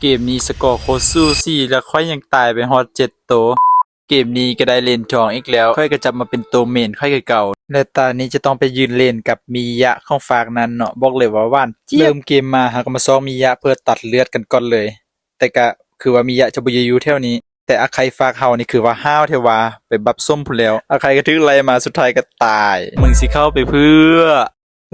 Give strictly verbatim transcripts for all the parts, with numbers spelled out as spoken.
เกมนี้สกอร์โคตรสูสี และข้อยยังตายไปฮอดเจ็ดโต เกมนี้ก็ได้เลนทองอีกแล้ว ข้อยก็จับมาเป็นโตเมนข้อยคือเก่า และตานี้จะต้องไปยืนเลนกับมียะของฟากนั้นเนาะ บอกเลยว่าหวานเจี๊ยบ เริ่มเกมมาเฮาก็มาซอกมียะเพื่อตัดเลือดกันก่อนเลย แต่ก็คือว่ามียะจะบ่อยู่แถวนี้ แต่อาใคฟากเฮานี่คือว่าห้าวแท้ว่า ไปบับส้มพู้นแล้ว อาใคก็ถูกไล่มา สุดท้ายก็ตาย มึงสิเข้าไปเพื่อ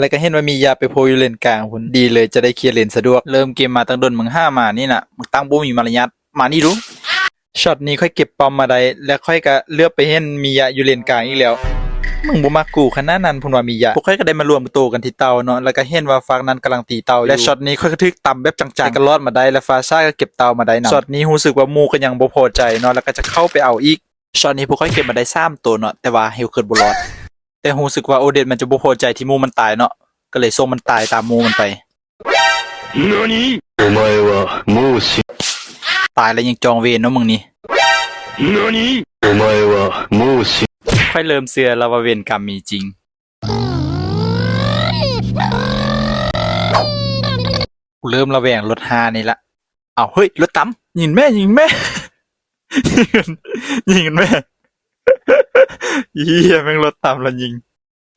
แล้วก็เห็นว่ามียะไปโพอยู่เลนกลางพู้น ดีเลยจะได้เคลียร์เลนสะดวก เริ่มเกมมาตั้งดน มึงหามานี่น่ะ มึงตั้งบ่มีมารยาท มานี่ดู ช็อตนี้ข้อยเก็บป้อมมาได้ และข้อยก็เหลือบไปเห็นมียะอยู่เลนกลางอีกแล้ว มึงบ่มักกูขนาดนั้นพู้นว่ามียะ พวกข้อยก็ได้มารวมโตกันที่เต่าเนาะ แล้วก็เห็นว่าฟากนั้นกำลังตีเต่าอยู่ และช็อตนี้ข้อยก็ถูกตำแบบจังๆ แต่ก็รอดมาได้ และฟาซ่าก็เก็บเต่ามาได้นำ ช็อตนี้รู้สึกว่าหมู่ก็ยังบ่พอใจเนาะ แล้วก็จะเข้าไปเอาอีก ช็อตนี้พวกข้อยเก็บมาได้สามโตเนาะ แต่ว่าเฮลเคิร์ดบ่รอด แต่รู้สึกว่าโอเดนมันจะบ่พอใจที่หมู่มันตายเนาะ ก็เลยส่งมันตายตามหมู่มันไป 何お前はもう死ん ตายแล้วยังจองเวรเนาะมึงนี่ 何お前はもう死ん ข้อยเริ่มเชื่อแล้วว่าเวรกรรมมีจริง กูเริ่มระแวงรถฮานี่ละ เอาเฮ้ย รถตำ ยิงแม่ ยิงแม่ ยิงมันแม่ เฮียแม่งรถตำแล้วยิง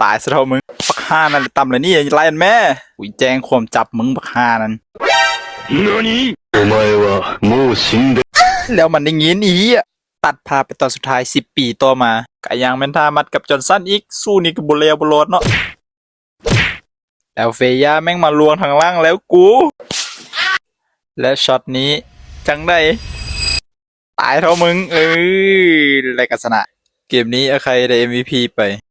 ตายซะเถาะมึง บักฮานั่นตำเลยนี่ ไล่มันแม่ กูแจ้งความจับมึงบักฮานั่น 何お前はもう死んで แล้วมันได้ยินอีอะ ตัดภาพไปตอนสุดท้ายสิบปีต่อมา ก็ยังแม่นท่ามัดกับจอห์นสันอีก สู้นี่ก็บ่แล้วบ่รอดเนาะ แล้วเฟย่าแม่งมาลวงทางล่างแล้วกู และช็อตนี้จังได้ ตายเถาะมึง เออ และก็ชนะ เกมนี้อาใคได้ เอ็มวีพี ไป